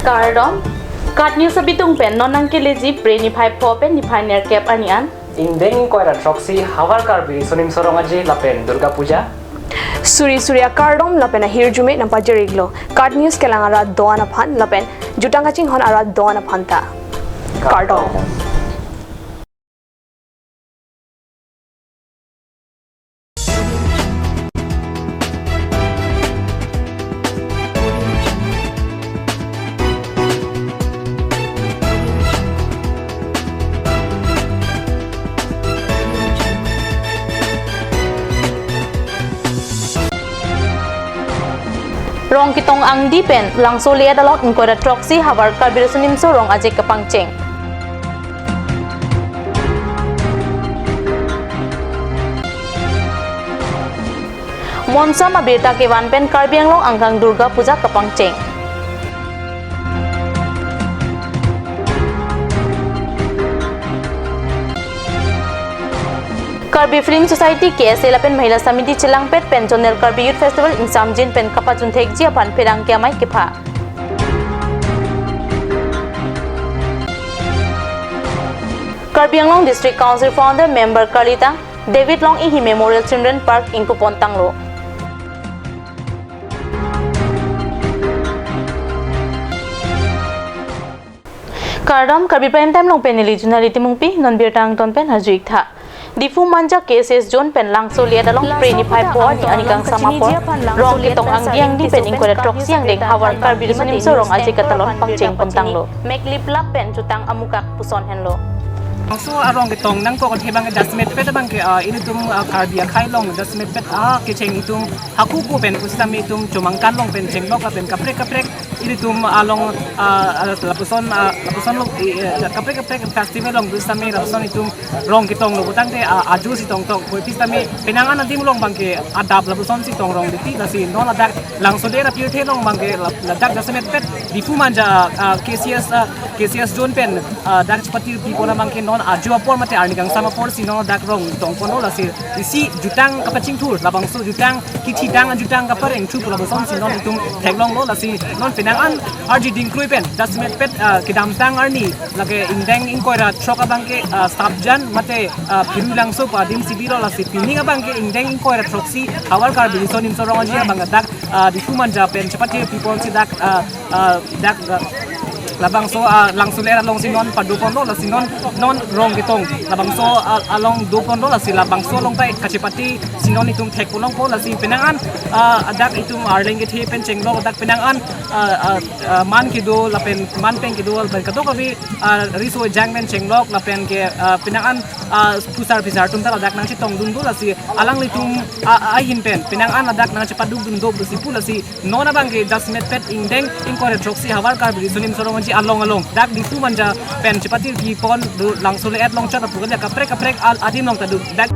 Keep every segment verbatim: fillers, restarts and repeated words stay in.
Kardom. KAT News abitung pen non nangkeleji Phre niphai pho pen niphai nerkep arni an. Ingdeng ingkoi ra throksi Havar Karbi Riso Nimso Rong Aje lapen Durga Puja. Suri suri akardom lapen ahirjume nangpajir-iklo. KAT News kelang arat do-an aphan lapen jutang kachinghon arat do-an aphan ta. Kardom. Rong ketong angdi pen Langso le-et along ingkoi ra throksi Havar Karbi Riso Nimso Rong Aje kepangcheng. Monsam abirta kevan pen Karbi Anglong angkang Durga Puja kepangcheng. Karbi Film Society, K S A lapen Mahila Samiti chelangpet pen Zonal Karbi Youth Festival ingsamjin pen kapachun thekji aphan pherangke amei kepha. Karbi Anglong District Council Founder Member karlitang David Long-i hi Memorial Children Park ingkupon tanglo. Kardom, Karbi Prime Time along pen neli Junali Timungpi, non birta angton pen arju-ik tha. Diphu Manja K C S Zone pen Langso le-et along Phre niphai pho arni ani kangsam apor rong ketong angdi angdi pen ingkoi ra throksi angdeng Havar Karbi Riso Nimso Rong Aje katalon pangcheng pon tanglo. Meklip lap pen jutang amukak puson henlo. Langso arong ketong nangkok athe abang ke jasemet pet abang ke, ah, ilitum, ah, Karbi akhei along jasemet pet, ah, kecheng itum haku ku pen pusitame itum chomangkan along pen chenglok lapen kaprek kaprek ilitum along, ah, ah, lapuson, ah, lapuson lo, eh, eh, kaprek kaprek festival along pusitame lapuson itum rong ketonglo putangte, ah, ajo si tongtong. Koi pusitame penang an adim along abang ke adap lapuson si tong rong titi, lasi non ladak Langso le-et apirthe along abang ke la-, ladak jasemet pet Diphu Manja, ah, K C S, ah, K C S Zone pen, ah, dak chepatiri pipon abang ke non ajo apor mate arni kangsam apor si non dak rong tong ponlo, lasi isi jutang kapachingthur, labangso jutang kithitang ajutang kapareng thu pu lapuson si non itum theklonglo, lasi non penang an arji dingkrui pen jasemet pet, ah, kedamtang arni lake ingdeng ingkoi ra throk abang ke, ah, Sapjan mate, ah, Phirui Langso pu adim si bilo, lasi pining abang ke ingdeng ingkoi ra throksi Havar Karbi Riso Nimso Rong Aje abang dak, ah, Diphu Manja pen chepatiri pipon si dak, ah, ah, dak, ah, labangso, ah, Langso le-et along si non pado ponlo, lasi non, non rong ketong labangso, ah, along do ponlo, lasi labangso along ta kachepate si non itum thek ponlongpo, lasi penang an, ah, dak itum arleng kethe pen chenglok dak penang an, ah, ah, ah, man kedo lapen man pen kedo lapen kadokave, ah, riso ejang pen chenglok lapen ke, ah, penang an, ah, phusar phisar atum ta ladak nangchetongdun do, lasi alanglitum, ah, ahin pen penang an ladak nangchepadukdun do pusi pu, lasi non abang ke jasemet pet ingdeng ingkoi ra throksi Havar Karbi Riso Nimso Rong Aje along along dak Diphu Manja pen chepatiri pipon do Langso le-et along chot apu kaprek kaprek al adim along ta do dak.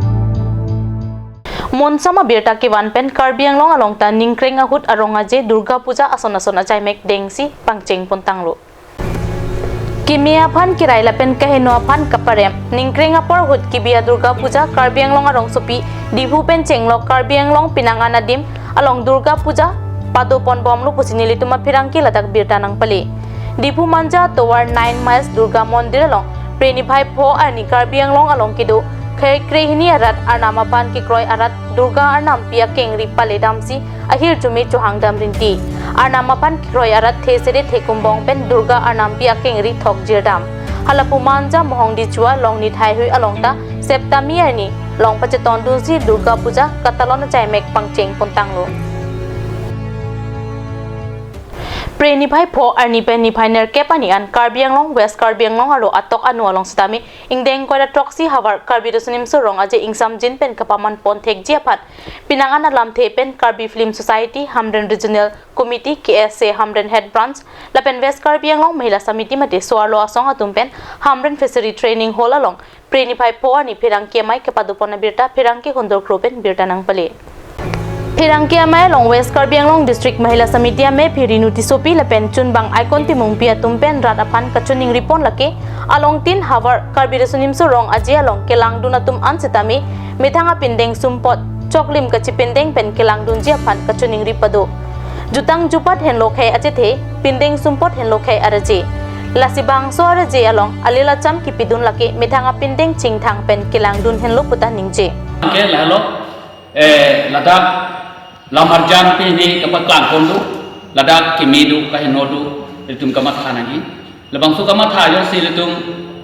Monsam abirta kevan pen Karbi Anglong along ta ningkreng ahut arong aje Durga Puja ason ason achaimek dengsi pangcheng pon tanglo. Keme aphan kerai lapen kaheno aphan kaparem. Ningkreng apor ahut kebi a Durga Puja Karbi Anglong arongsopi Diphu pen chenglok Karbi Anglong penang an adim along Durga Puja pado ponbomlo pusi nelitum apherangke ladak birta nangpale. Diphu Manja tovar nine miles Durga Mondir along Phre niphai pho arni Karbi Anglong along kedo kre krehini arat arnam aphan kekroi arat Durga arnampi akengri pale damsi ahirjume chohang dam rinti. Arnam aphan kekroi arat the sere the kumbong pen Durga arnampi akengri thok jirdam. Halapu Manja Mohongdi Chua Longni Thaihui along ta Septami arni long pachetongdunsi Durga Puja katalon achaimek pangcheng pon tanglo. Phre niphai pho arni pen niphai nerkep arni an Karbi Anglong, West Karbi Anglong arlo atok anu along sitame ingdeng ingkoi ra throksi Havar Karbi Riso Nimso Rong Aje ingsamjin pen kapaman pon thekji aphan penang an alamthe pen Karbi Film Society, Hamren Regional Committee, K S A Hamren Head Branch, lapen West Karbi Anglong Mahila Samiti mate so-arlo asong atum pen Hamren Fishery Training Hall along Phre niphai pho arni pherangke amei kepado pon abirta pherangke Hundor Kro pen birta nangpale. Pherangke amei along West Karbi Anglong District Mahila Samiti amei Phi Renu Tissopi lapen chunbang Icon Timungpi atum pen rat aphan kachiningri pon lake along tin Havar Karbi Riso Nimso Rong Aje along kelangdun atum an sitame methang apindeng sumpot choklim kachipindeng pen kelangdunji aphan kachiningri pado. Jutang jupat henlo khei achethe, pindeng sumpot henlo khei araje. Lasi bangso araje along alilacham kipidun lake methang apindeng chingthang pen kelangdun henlo puta ningje. Ke lahelo, eh, ladak lamarjan pini kapaklang kondo, ladak keme do, kaheno do, ilitum kamatha nangji. Labangso kamatha jongsi ilitum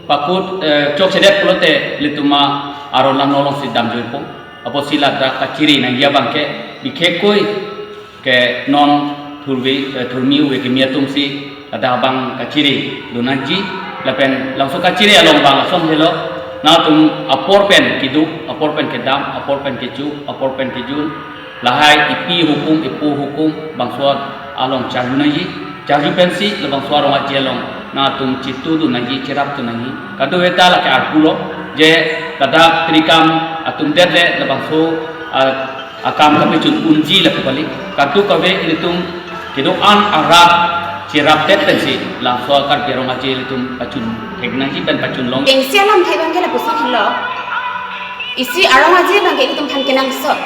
pakut, eh, chokchedet pulote ilitum aron langno alongsi damjuipo. Apotsi ladak kachiri nangji abangke bikhekkoi ke non thurve, eh, thurmi ove kimi atumsi ladak abang kachiri dun nangji, lapen labangso kachiri along abang ason helo, nangtum apor pen kedo, apor pen kedam, apor pen kecho, apor pen kejun, lahai ipi hukum, ipo hukum, bangso along charju nangji, charju pensi labangso arong aje along nangtum chetudun nangji, cherapdun nangji. Kadokave ta lake arpulo, je ladak tirikam atum det le labangso, ah, akam kapachun unji lapu kali. Kadokave ilitum kedo-an arap cherapdet pensi labangso Karbi arong aje ilitum pachun thek nangji pen pachun long. Kechengsi alamthe abangke lapuson helo. Isi arong aje abangke ilitum aphan kenangsot.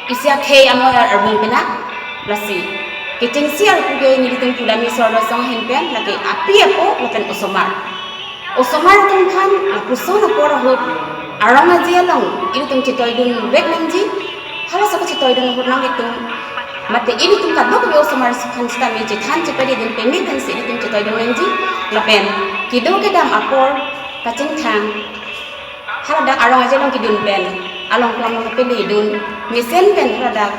Isi akhei amoi ar-, arbung pena. Lasi kechengsi arpu ke nelitum pudami sorlo asong ahin pen lake api apo lapen osomar. Osomar atum aphan lapuson apor ahut arong aje along ilitum chetoidun vek nangji, halaso kachetoidun ahut nanglitum mate ilitum kadokave osomar aphan sitame chethan chepadedun peme pensi ilitum chetoidun nangji, lapen kedo kedam apor kachingthang haladak arong aje along kedun pen along klam along kepeledun mesen pen haladak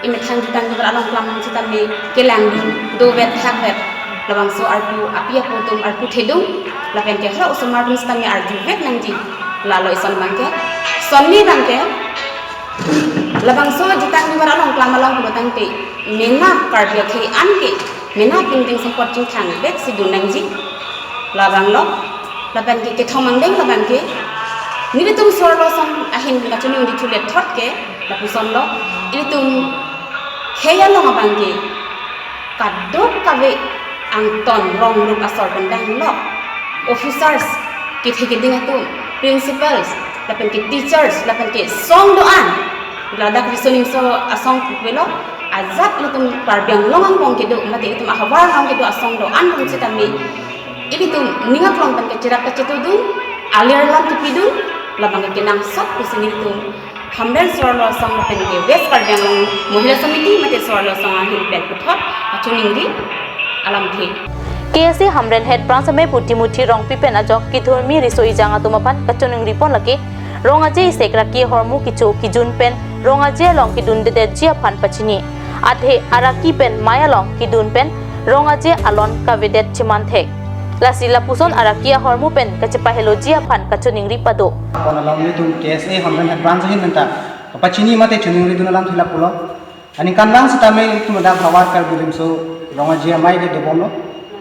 emethang jutang jubat along klam along sitame kelangdun dovet thakvet. Labangso arpu api apo atum arpu thedung lapen ke hala osomar atum sitame arjuvek nangji. Lalo ison abangke, sonni abangke, labangso jutang jubat along klam along pulo tangte mena Karbi akhei an ke mena pindeng sumpot chingthang veksi dun nangji. Labanglo, lapen ke kethom angdeng labangke nelitum sorlo asong ahin kachiningri thule thot ke lapusonlo, ilitum khei along abangke kadokave angton rong rup asor pen danglo, officers, kethe keding atum, principals, lapen ke teachers, lapen ke song do-an, ladak riso nimso asong pupelo, ajat ilitum Karbi Anglong angbong kedo mate ilitum ahavar along kedo asong do-an atum sitame ilitum ning aklong pen kacherap kachetudun, alir alam kipidun, labang kenangsot pusi nelitum Hamren sorlo asong lapen ke West Karbi Anglong Mohila Samiti mate sorlo asong ahin pen puthot kachiningri alamthe. K S A Hamren Head Branch amei pu Timothy Rongpi pen ajok kethurmi riso ejang atum aphan kachiningri pon lake rong aje isek raki ahormu kecho kejun pen rong aje along kedundedetji aphan pachini. Athe araki pen mei along kedun pen rong aje alon kavedet cheman thek. Lasi lapuson araki ahormu pen kachepaheloji aphan kachiningri pado. Pon along nelitum K S A Hamren Head Branch ahin pen ta kapachini mate chiningri dun alamthe lapulo. Aningkanvang sitame ilitum ladak havar Karbi Riso Nimso rong aje amei ke dobomlo.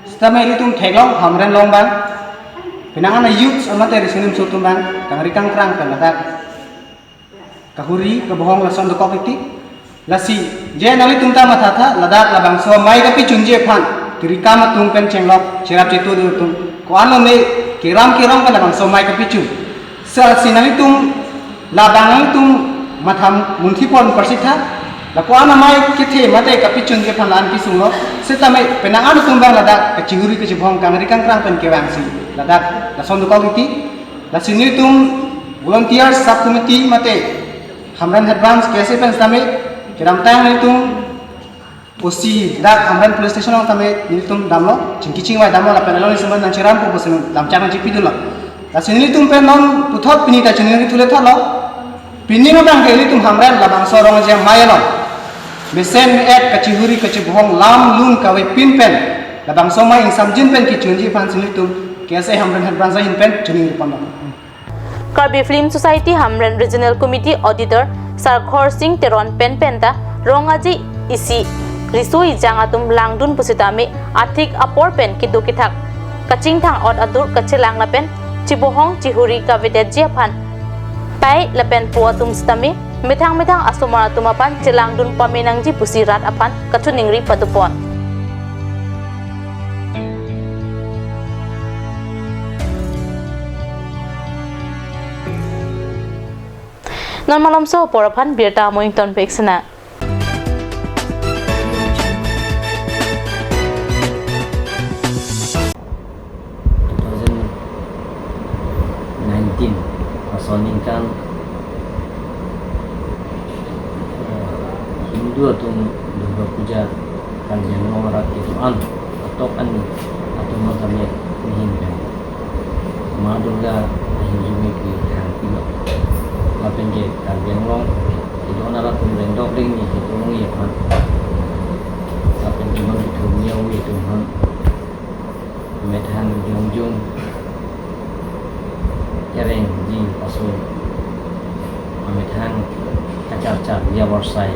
Sitame ilitum theklong Hamren along abang penang an a-youths amate riso nimso atum abang kangri kangkrang pen ladak kahuri kabohong lason dokok titi. Lasi je nanglitum ta mathatha ladak labangso amei kapachunji aphan tirikam atum pen chenglok cherap chetudun atum ko-an lone keram kerong pen labangso amei kapachun. Lasi nanglitum labang nanglitum matha munthi pon parsitha. Lapu-an amei kethe mate kapachunji aphan la-an kesunglo. Sitame penang an atum abang ladak kachihuri kachibohong kangri kangkrang pen kevangsi ladak lason dokok titi. Lasi nelitum volunteers sub committee mate Hamren Head Branch K S A pen sitame kedamtang nelitum O C dak Hamren Police Station along tame nelitum damlo, chingki chingvai damlo lapen along isi man nangcherappo pusi damchak nangchipidunlo. Lasi nelitum pen non puthot pini ta chiningri thule thotlo. Pini abangke ilitum Hamren labangso rong aje amei along mesen me-et kachihuri kachibohong lam lun kavepin pen labangso amei ingsamjin pen kechunji aphansi nelitum K S A Hamren Head Branch ahin pen chiningri ponlo. Karbi Film Society Hamren Regional Committee Auditor Sarkhor Singh Teron pen penta rong aje isi riso ejang atum langdun pusitame athik apor pen kedo kethak kachingthang ot atur kachelang lapen chibohong chihuri kavedetji aphan pai lapen po atum sitame methang methang asomar atum aphan chelangdun pame nangji pusi rat aphan kachiningri padopon. Non malomso apor aphan birta amoing tonpik sena. Ningkan, eh, Hindu atum Durga Puja Karbi Anglong arat kedo-an atok ani atum tame nihin pen Ma Durga ahirjume pi hang pilo. Lapen ke Karbi Anglong kedo-an arat atum rengdok rengni ketulong ye aphan, lapen ke non kethur niya wi atum aphan methang jongjong kerengji laso amethang kacharchar ya varsai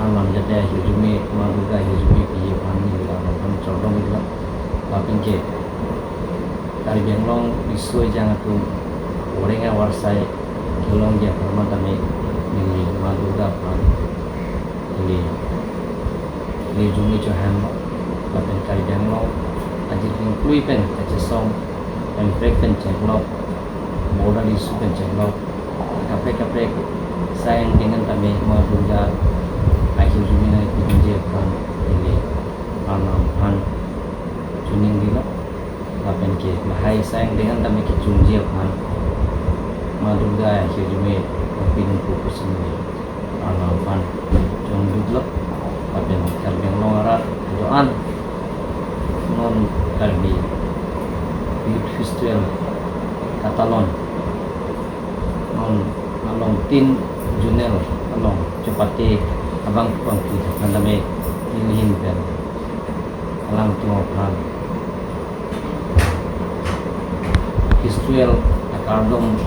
alam jate ahirjume, Ma Durga ahirjume piji aphan neli alam aphan chordom iklo. Lapen ke Karbi Anglong riso ejang atum oreng avarsai kelongji apharman tame neli Ma Durga aphan neli ahirjume chohang, lapen Karbi Anglong ajir pingklui pen kachesong, pemprek pen chenglok, border issue pen chenglok, kaprek kaprek asai angdeng an tame Ma Durga ahirjume nangpidunji aphan neli Arnam aphan choningrilo. Lapen ke lahai asai angdeng an tame kechunji aphan Ma Durga ahirjume nangpidun pu pusi neli Arnam aphan chongduklo. Lapen Karbi Anglong arat kedo-an non Karbi Youth Festival katalon non along tin zonal along chepate abang pangpi tame nihin pen alangtum aphan festival akardom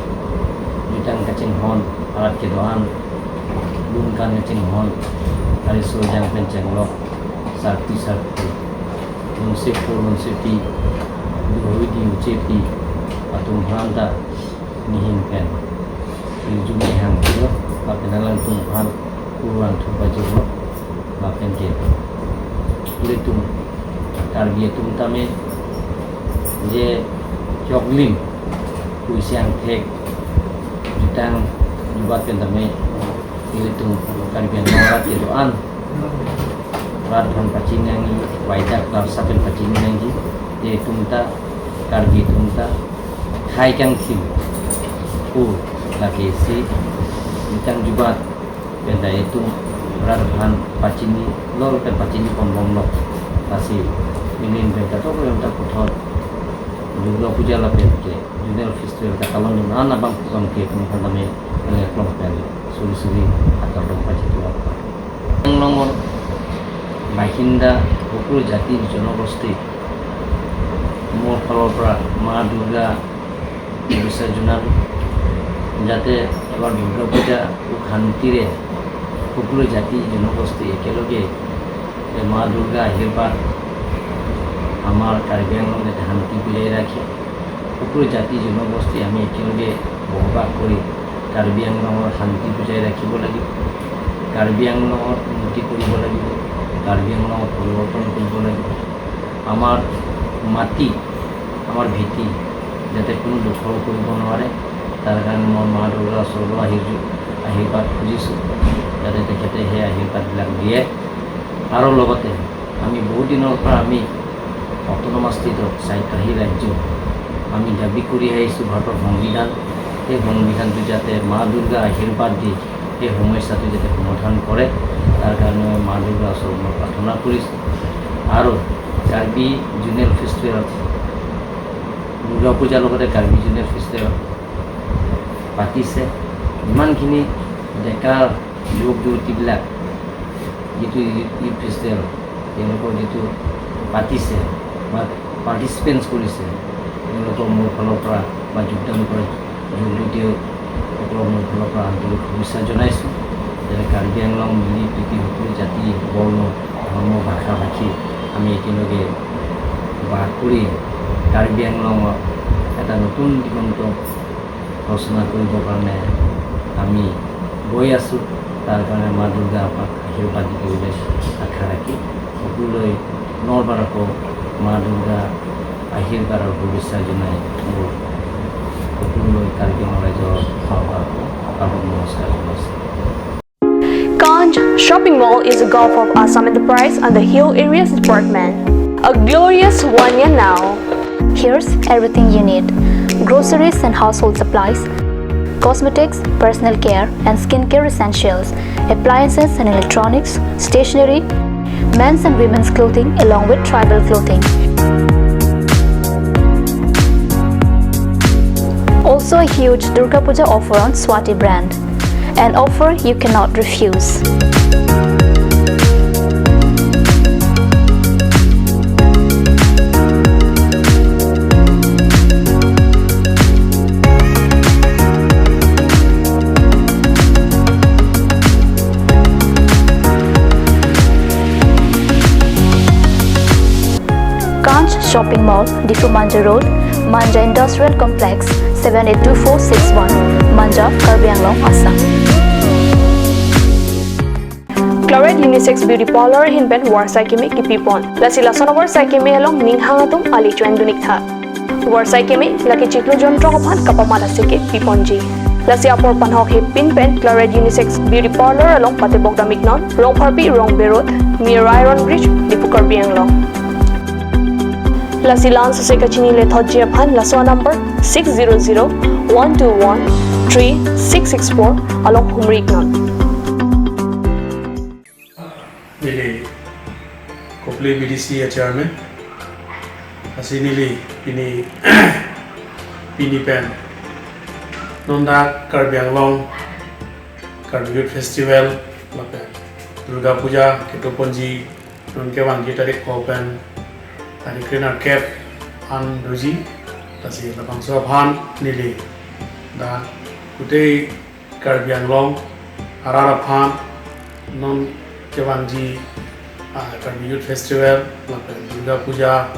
jutang kachinghon, arat kedo-an lun kan kachinghon, ariso ejang pen chenglok, sarpi sarpo, lunsepo lunsepi, duhui diuchepi atum aphan ta nihin pen ahirjume hang pilo, lapen alangtum aphan kurvangthu pajirlo. Lapen ke ilitum Karbi atum tame je choklim puisi angthek jutang jubat pen tame ilitum Karbi Anglong arat kedo-an rat aphan pachini nangji, waida klarsa pen pachini nangji. Ilitum ta Karbi atum ta khai kangthim pu lake isi jutang jubat pen ta itum rat aphan pachini lor pen pachini ponbomlo. Lasi nihin pen katok pen ta puthot Durga Puja lapen ke zonal festival katalon dun an abang pangpi atum aphan tame nangkeklong pen suri suri akardom pajirlo. Anglong or bahinda সকলো জাতি জনগোষ্ঠী মোৰ ফালৰ পৰা মা দুৰ্গা শুভেচ্ছা জনালোঁ, যাতে এবাৰ দুৰ্গা পূজা সুখ শান্তিৰে সকলো জাতি জনগোষ্ঠী একেলগে এই মা দুৰ্গা আশীৰ্বাদ আমাৰ কাৰ্বি আংলং যাতে শান্তি বজাই ৰাখে। সকলো জাতি জনগোষ্ঠী আমি একেলগে বসবাস কৰি কাৰ্বি আংলঙৰ শান্তি বজাই ৰাখিব লাগিব। কাৰ্বি আংলঙৰ উন্নতি কৰিব লাগিব। কাৰ্বি আংলঙৰ পৰিৱৰ্তন কৰিব লাগিব। আমাৰ মাটি, আমাৰ ভেটি যাতে কোনো দখল কৰিব নোৱাৰে, তাৰ কাৰণে মই মা দুৰ্গা ওচৰৰ পৰা আশীৰ্বাদ, আশীৰ্বাদ খুজিছোঁ, যাতে তেখেতে সেই আশীৰ্বাদবিলাক দিয়ে। আৰু লগতে আমি বহুত দিনৰ পৰা আমি অট'নমাছ ষ্টেটত, স্বায়ত্তশাসী ৰাজ্য আমি দাবী কৰি আহিছোঁ ভাৰতৰ সংবিধান। সেই সংবিধানটো যাতে মা দুৰ্গা আশীৰ্বাদ দি সেই সমস্যাটো যাতে সমাধান কৰে, তাৰ কাৰণে মই মা দুৰ্গা ওচৰত মই প্ৰাৰ্থনা কৰিছোঁ। আৰু কাৰ্বি জ'নেল ফেষ্টিভেল, দুৰ্গা পূজাৰ লগতে কাৰ্বি জ'নেল ফেষ্টিভেল পাতিছে। ইমানখিনি ডেকা যুৱক যুৱতীবিলাক যিটো ইউথ ফেষ্টিভেল তেওঁলোকৰ যিটো পাতিছে বা পাৰ্টিচিপেণ্টছ কৰিছে, তেওঁলোকক মোৰ ফালৰ পৰা বা যোগদান কৰা যুৱক যুৱতীসকলক মোৰ ফালৰ পৰা আন্তৰিক শুভেচ্ছা জনাইছোঁ। যেনে কাৰ্বি আংলং মিলি প্ৰীতি সকলো জাতি, বৰ্ণ, ধৰ্ম, ভাষা ভাষী আমি একেলগে বাস কৰি কাৰ্বি আংলঙত এটা নতুন দিগন্ত ৰচনা কৰিবৰ কাৰণে আমি গৈ আছোঁ। তাৰ কাৰণে মা দুৰ্গা আমাক আশীৰ্বাদ দিব বুলি আশা ৰাখি সকলোলৈ পুনৰবাৰ আকৌ মা দুৰ্গা আশীৰ্বাদ আৰু শুভেচ্ছা জনাই মোৰ সকলোলৈ কাৰ্বি আংলং ৰাইজৰ ফালৰ পৰা আকৌ নমস্কাৰ জনাইছোঁ। Ganj Shopping Mall is a gulf of Assam Enterprise and the Hill Areas Department. A glorious one year now. Here's everything you need. groceries and household supplies, cosmetics, personal care and skincare essentials, appliances and electronics, stationery, men's and women's clothing along with tribal clothing. Also a huge Durga Puja offer on Swati brand. An offer you cannot refuse. Kanch Shopping Mall, Diphu Manja Road, Manja Industrial Complex, seven eight two four six one, Manja, Karbi Anglong, Assam. Claret Unisex Beauty Parlour ahin pen varsai keme kipipon. Lasi lason avarsai keme along ning hang atum ali choin dun-ik tha. Varsai keme lake chiklo jon throk aphan kapamat aseke piponji. Lasi apor panhok hepin pen Claret Unisex Beauty Parlour along patebok dam-iknon, Rongpharpi Rongbe Road, near Iron Bridge, Diphu, Karbi Anglong. Lasi la-an sose kachini lethotji aphan laso number six zero zero one two one three six six four along humri-iknon. Neli Kopili B D C a chairman. Lasi neli pini, pini pen non dak Karbi Anglong Karbi Youth Festival lapen Durga Puja kedo ponji, non kevangji tarik ko pen tarik kre-nerkep an doji. Lasi labangso aphan neli dak kutei Karbi Anglong arat aphan non kevangji, ah, Karbi Youth Festival lapen Durga Puja,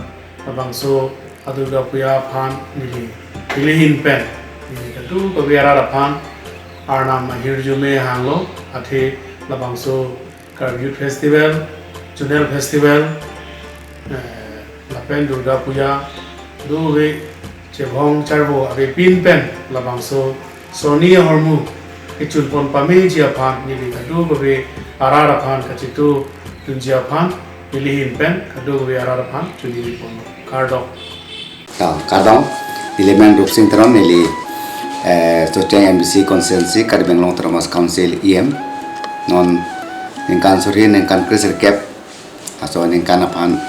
labangso a Durga Puja aphan neli, neli ahin pen neli kadokave arat aphan Arnam ahirjume hanglo, athe labangso Karbi Youth Festival, Zonal Festival, eh, lapen Durga Puja, dove chevong charvo avepin pen labangso sonni ahormu kechun pon pameji aphan neli kadokave arat aphan kachetu dunji aphan neli ahin pen kadokave arat aphan chuningri ponlo. Kardom. Ta, kardom, neli men Rupsing Teron, neli, eh, Socheng M D C constituency, Karbi Anglong Autonomous Council E M. Non ningkan suri, ningkan kre-nerkep, laso ningkan aphan,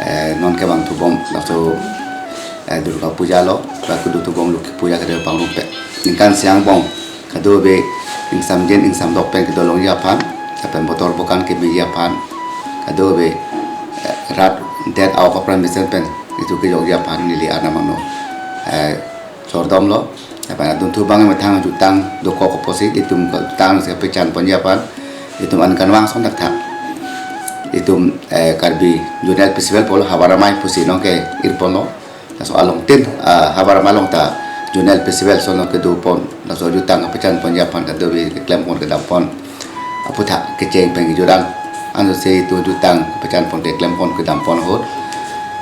eh, non kevang thubom, laso, eh, Durga Puja lo, ba kedo thubom Lokhi Puja kedo pangrum pen. Ningkan siang bong, kadokave ingsamjin ingsamdok pen kedo longji aphan, lapen botor bokan kemeji aphan, kadokave, eh, rat det a-ok apran mesen pen itum kejokji aphan neli Arnam angno, eh, chordomlo. Lapen adunthu abang methang jutang dokok apotsi itum jutang si pechan ponji aphan itum ankan vangson thakthak. Itum, eh, Karbi Zonal Festival pulo, Habar Amei pusi nonke-ir ponlo. Laso along tin, ah, Habar Amei along ta Zonal Festival laso nonke do pon, laso jutang kepechan ponji aphan kadokave keklem pon kedam pon aputhak kecheng pen kejut-an. Ansi itum jutang kepechan pon keklem pon kedam pon ahut,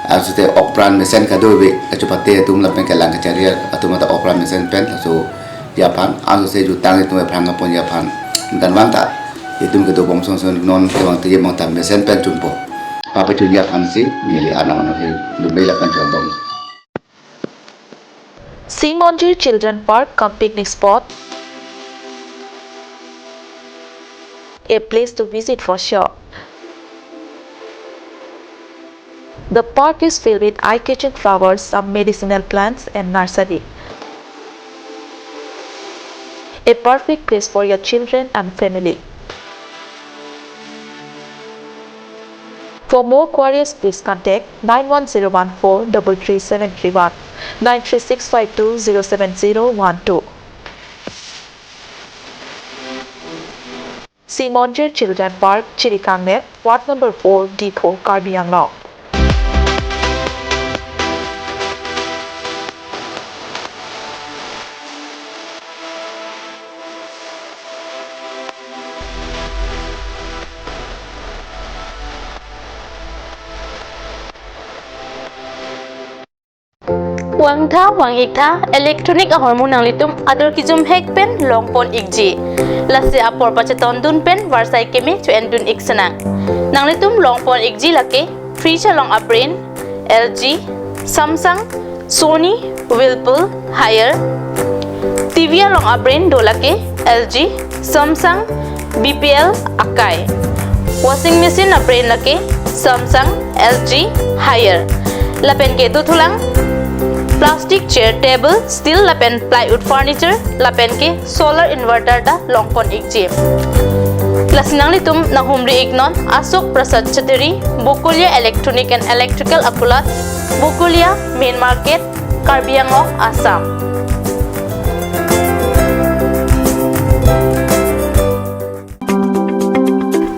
ansi te ok apran mesen kadokave kachepate atum lapen kelang kachari atum ta ok apran mesen pen lasoji aphan, ansi jutang itum ephrang ponji aphan ningkan vang ta itum kedobom sonson non kevang teje mong ta mesen pen chunpo. Papachunji aphansi neli Arnam angno he dumbe lapen chordomlo. Singmonjir Children Park cum picnic spot, a place to visit for sure. The park is filled with eye-catching flowers, some medicinal plants and nursery. A perfect place for your children and family. For more queries, please contact nine one zero one four double three seven three one, nine three six five two zero seven zero one two. Singmonjir Children Park, Chirikangnet, Ward number four, Diphu, Karbi Anglong. Vangtha, vang-iktha, electronic ahormu nanglitum atur kejumhek pen longpon-ikji. Lasi apor pachetondun pen varsai keme cho-endun-ik senang. Nanglitum longpon-ikji lake fridge along a-brand, L G, Samsung, Sony, Whirlpool, Haier. T V along a-brand do lake L G, Samsung, B P L, Akai. Washing machine a-brand lake Samsung, L G, Haier. Lapen ke dothulang plastic chair, table, steel lapen plywood furniture, lapen ke solar inverter ta longpon ikji. Lasi nanglitum nanghumri iknon Ashok Prasad Chattery, Bokolia Electronic and Electrical Akulat, Bokolia, Main Market, Karbi Anglong, Assam.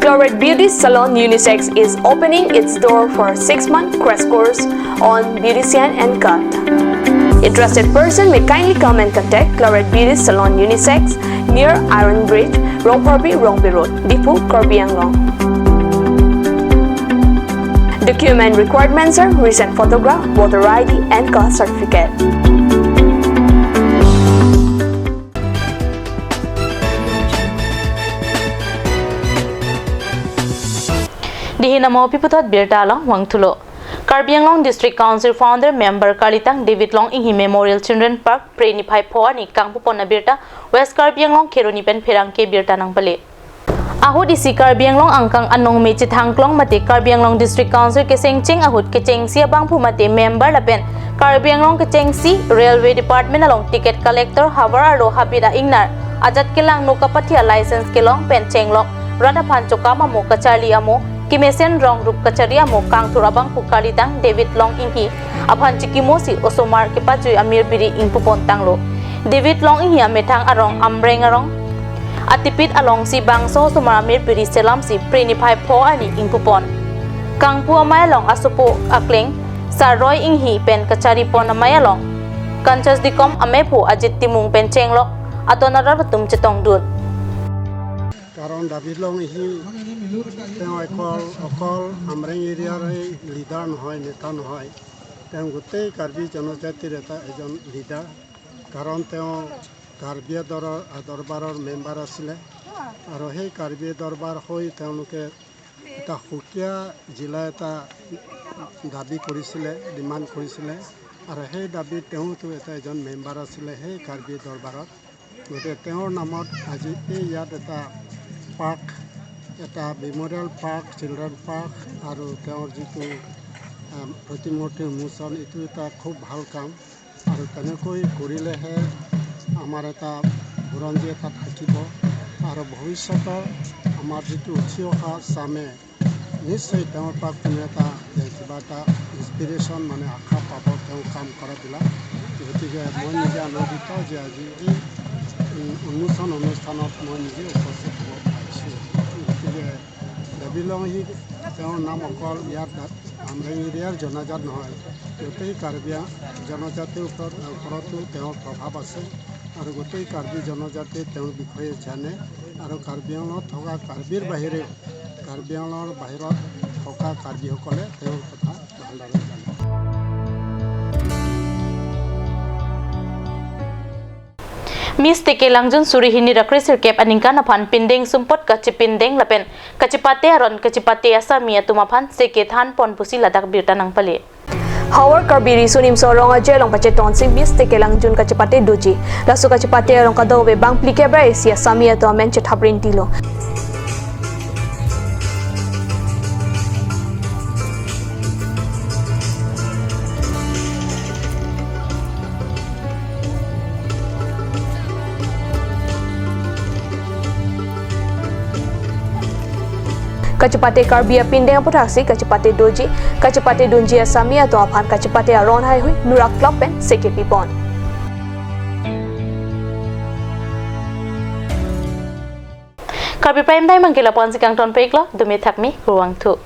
Claret Beauty Salon Unisex is opening its door for six-month crash course on beautician and cut. Interested person may kindly come and contact Claret Beauty Salon Unisex near Iron Bridge, Rongphorbi, Rongpi Road, Diphu, Karbi Anglong. Document requirements are recent photograph, voter I D and caste certificate. Dihin amo pi puthot birta along vangthulo. Karbi Anglong District Council Founder Member Kalitang David Long Inghi Memorial Children Park, Phre niphai pho arni kangpupon abirta West Karbi Anglong Kheroni pen pherangke birta nangpale. Ahut isi Karbi Anglong angkang anong me chethangklong mate Karbi Anglong District Council kechengcheng ahut kechengsi abangphu mate member lapen Karbi Anglong kechengsi Railway Department along ticket collector havar arlo habit a-ingnar ajat kelangno kapathi a-license kelong pen chenglok rat aphan chokam amo kacharli amo kemesen rong rup kachari amo kangthur abangphu Kalitang David Long Inghi aphan chikimosi osomar kepajui amir biri ingpupon tanglo. David Long Inghi amethang arong Amreng arong atipit alongsi bangso osomar amir biri selamsi Phre niphai pho arni ingpupon. Kangpu amei along asopo akleng Saroi Inghi pen kacharipon amei along Kanchas Dikom amephu Ajit Timung pen chenglok aton arat atum chetongdun. Karon David Long Inghi তেওঁ অকল, অকল আমৰেং এৰিয়াৰ এই লিডাৰ নহয়, নেতা নহয়। তেওঁ গোটেই কাৰ্বি জনজাতিৰ এটা এজন লিডাৰ। কাৰণ তেওঁ কাৰ্বি দৰৰ, দৰবাৰৰ মেম্বাৰ আছিলে আৰু সেই কাৰ্বি দৰবাৰ হৈ তেওঁলোকে এটা সুকীয়া জিলা এটা দাবী কৰিছিলে, ডিমাণ্ড কৰিছিলে আৰু সেই দাবীত তেওঁতো এটা এজন মেম্বাৰ আছিলে সেই কাৰ্বি দৰবাৰত। গতিকে তেওঁৰ নামত আজি এই ইয়াত এটা পাৰ্ক, এটা মেমৰিয়েল পাৰ্ক, চিলড্ৰেন পাৰ্ক আৰু তেওঁৰ যিটো, আম, প্ৰতিমূৰ্তি উন্মোচন, এইটো এটা খুব ভাল কাম। আৰু তেনেকৈ কৰিলেহে আমাৰ এটা বুৰঞ্জী এটা থাকিব আৰু ভৱিষ্যতৰ আমাৰ যিটো উঠি অহা চামে নিশ্চয় তেওঁৰ পৰা কোনো এটা, এ, কিবা এটা ইনস্পিৰেশ্যন, মানে আশা পাব তেওঁ কাম কৰাবিলাক। গতিকে মই নিজে আনন্দিত যে আজি এই, উম, উন্মোচন অনুষ্ঠানত মই নিজে উপস্থিত হ'ব পাৰিছোঁ। গতিকে দেৱী লংহি তেওঁৰ নাম অকল ইয়াত আমৰেং এৰিয়াৰ জনাজাত নহয়, গোটেই কাৰ্বি জনজাতিৰ ওপৰত, ওপৰতো তেওঁৰ প্ৰভাৱ আছে আৰু গোটেই কাৰ্বি জনজাতিয়ে তেওঁৰ বিষয়ে জানে আৰু কাৰ্বি আংলঙত থকা কাৰ্বিৰ বাহিৰেও কাৰ্বি আংলঙৰ বাহিৰত থকা কাৰ্বিসকলে তেওঁৰ কথা ভালদৰে জানে। Miss Teke Langjun suri hini ra kre sirkep aningkan aphan pindeng sumpot kachipindeng lapen kachipate aron kachipate asami atum aphan seke thanpon pusi ladak birta nangpale. Havar Karbi Riso Nimso Rong Aje along pachetongsi Miss Teke Langjun kachipate doji. Laso kachipate arong kadokave bang phlikep ra isi asami atum amen chethap rintilo. Kachipate Karbi apindeng aputhaksi kachipate doji, kachipate dunji asami atum aphan kachipate aron haihui nurak klop pen seke pipon. Karbi Prime Time abangke lapu-ansi kangton peklo, dumi thakmi, kurvangthu.